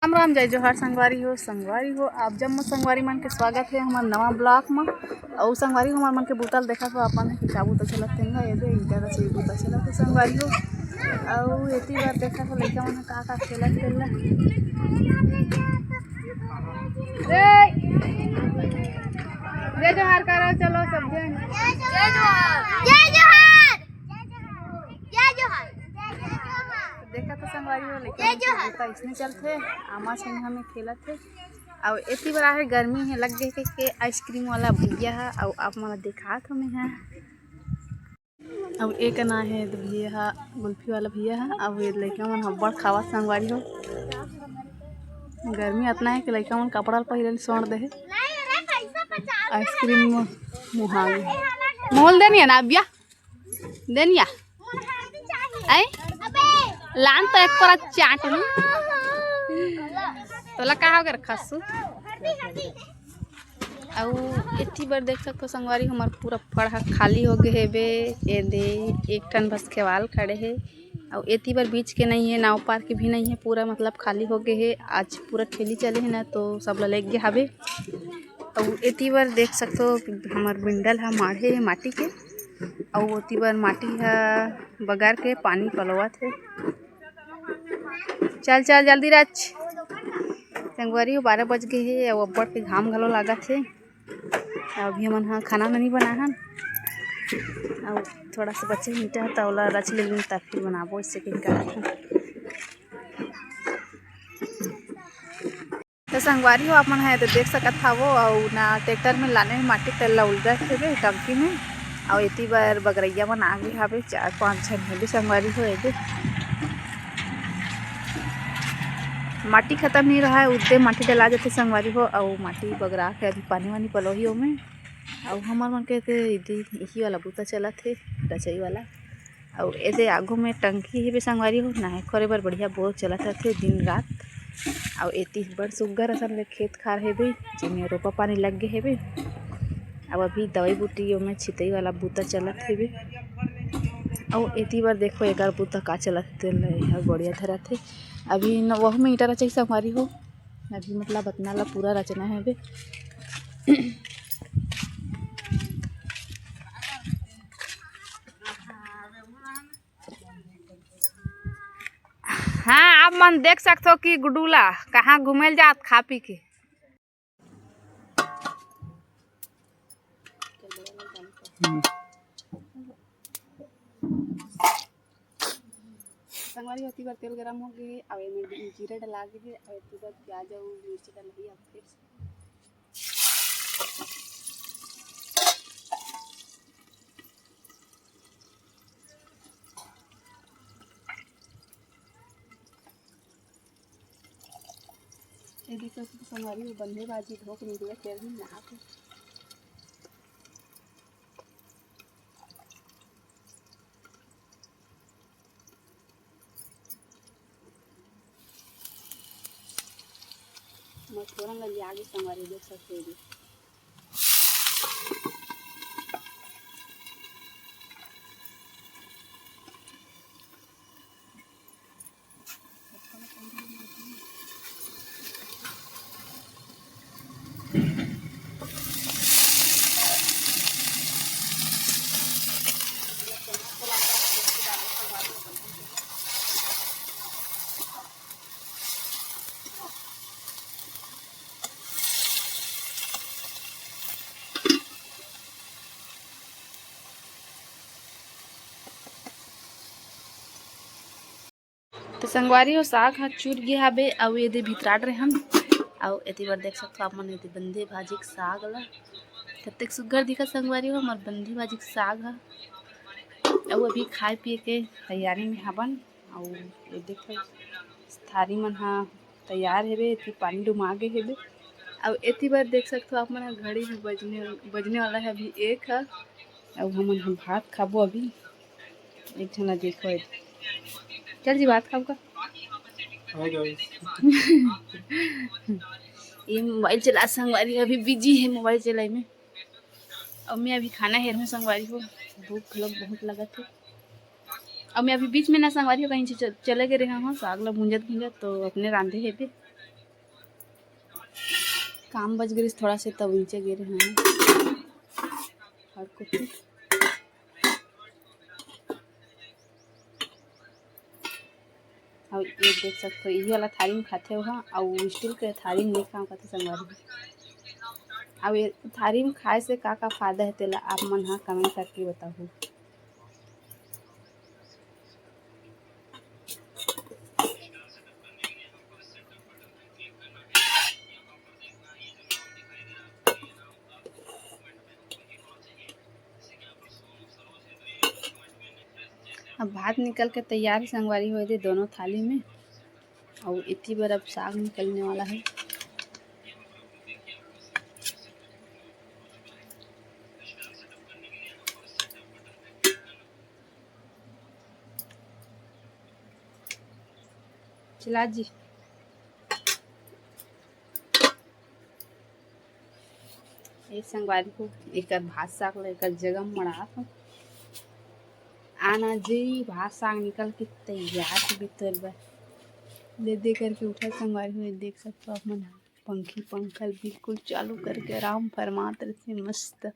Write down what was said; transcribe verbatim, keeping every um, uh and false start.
राम राम, जय जोहार संगवारी हो। संगवारी हो, आप जम्मो संगवारी मन के स्वागत हे हमर नवा vlog म। अउ संगवारी हो, हमर मन के बूता ल देखत हो, अपन के का बूता चलत हे ना, ये दे, ईंटा रचई बूता चलत हे संगवारी हो। अउ एती बर देखत हो, लइका मन ह का का खेलत हे ला। ए! जय जोहार करो, चलो सब झन। जय जोहार। जय जोहार। जय जोहार। देखत हो संगवारी हो, लइका जय मन के जोहार। बूता अइसने चलथे, आमा छेनहा में खेलत हे। अउ एती बर आहे गर्मी हे, लग गे के, के ice cream वाला भैया ह, अउ आप मन ल देखात हो मैं ह। अउ एक ना हे तो भैया ह, गुल्फी वाला भैया ह, अउ ये लइका मन ह अब्बड़ खावत संगवारी हो। गर्मी अतना हे कि लइका मन कपड़ा ल पहिरे ल छोड़ दे हे। Ice cream म मुहा गे। मोल देनी हे ना अबिया? देनिया? आई? लान तो एक पर चाट में। तोला का हो गे रे खस्सू? अउ एती बर देख सकथो संगवारी, हमर पूरा फड़ ह खाली हो गे हेबे। ये दे, एक ठन बस केवाल खड़े हे। अउ एती बर बीच के नइ हे, नाव पार के भी नइ हे, पूरा मतलब खाली हो गे हे। आज पूरा ठेली चले हे ना, तो सब ल लेग गे हाबे। अउ एती बर देख सकथो, हमर बिंडल ह माढ़े हे माटी के, अउ ओती बर माटी ह बगर के पानी पलोवत हे। चल, चल, जल्दी रच। संगवारी हो, बारह बज गे हे, अउ अब्बड़ के घाम घलो लागत हे। अभी हमन ह खाना नइ बनाए हन, अउ थोड़ा सा बचे ईंटा, त ओला रच लेबे, त फिर बनाबो, इससे कहीं करत हन। तो संगवारी हो, आप मन ह तो देख सकत हवो, अउ ना ट्रैक्टर में लाने में माटी तेल ला उलदत हेबे टंकी में, अउ एती बर बगरैया मन आगे हाबे, चार पांच झन हेबे संगवारी हो। एदे माटी खत्म नहीं रहा है, उद्दे माटी डला जाते संगवारी हो, अउ माटी बगरा के अभी पानी वानी पलोही ओमे। अउ हमर मन के ते इदी इही वाला बूता चलत हे, रचई वाला। अउ एदे आगू में टंकी हेबे संगवारी हो, नहाए खोरे बर बढ़िया बोर चलत रथे दिन रात। अउ एती बड़ सुग्घर असन ले खेत खार हेबे, जेमे रोपा पानी लग गे हेबे। अउ अभी दवई बूटी ओमे छितई वाला बूता चलत हेबे। अउ एती बर देखो एकर बूता का चलत हे, तेल एहर बढ़िया धरत हे। अभी न, वहू में ईंटा रचई संगवारी हो, अभी मतलब अतना ला पूरा रचना हेबे। हाँ, आप मन देख सकथो कि गुड्डू ला कहाँ घूमे ल जात खा पी के। संगवारी हो, एती बर तेल गरम हो गे हे, अउ एमे जीरा डला गे हे, अउ एती बर प्याज अउ मिर्ची डलही, अब फिर से ये देखो, संगवारी हो, बंधे भाजी धोक निकले, तेल भी ना आके। मछोरन ल लिया गे संगवारी, देख सकते हो। तो संगवारी हो, साग ह चुर गे हाबे, अउ एदे भितराट रहे हम। अउ एती बर देख सकथो आप मन, एदे बंधे भाजी के साग ला कतेक सुग्घर दिखत संगवारी हो, हमर बंधे भाजी के साग ह। अउ अभी खाए पिए के तैयारी में हाबन। अउ ये देखो, थारी मन ह तैयार हेबे, एती पानी डुमा गे हेबे। अउ एती बर देख सकथो आप मन ह, घड़ी में बजने, बजने वाला है अभी एक ह। अउ हमन ह भात खाबो अभी। एक झन ला देखो, चल जी, भात खाबो का? Hi guys. ये मोबाइल चला संगवारी, अभी बिजी है मोबाइल चलाई में। अउ मैं अभी खाना हेरहूँ संगवारी हो, भूख घलोक बहुत लगत हे। अउ मैं अभी बीच में ना संगवारी हो कहीं च-, चले गे रहे हूँ साग ला भूंजत भूंजत, तो अपने रांधे हेबे। काम बच गे रहिस थोड़ा से, तब नीचे गे रहे हैं। और कुछ अउ ये देख सकते हो, इही वाला थारी में खाथे ओहा, अउ स्टील के थारी में नहीं खाओ कथे संगवारी। अउ ये थारी में खाए से का का फायदा है, तेला आप मन हा कमेंट करके बताओ। अब भात निकल के तैयार हे संगवारी, होए दे दोनों थाली में। अउ इतनी बार अब साग निकलने वाला है। चला जी। ए संगवारी हो, एकर भात साग ल एकर जगह म मड़ात हूँ। आना जी, भात साग निकल के तैयार हो गे तोर बर। दे दे करके उठा संगवारी हो, देख सकते हो आप मन ह। पंखी पंखा ल बिल्कुल चालू करके आराम फरमात रहिथे मस्त।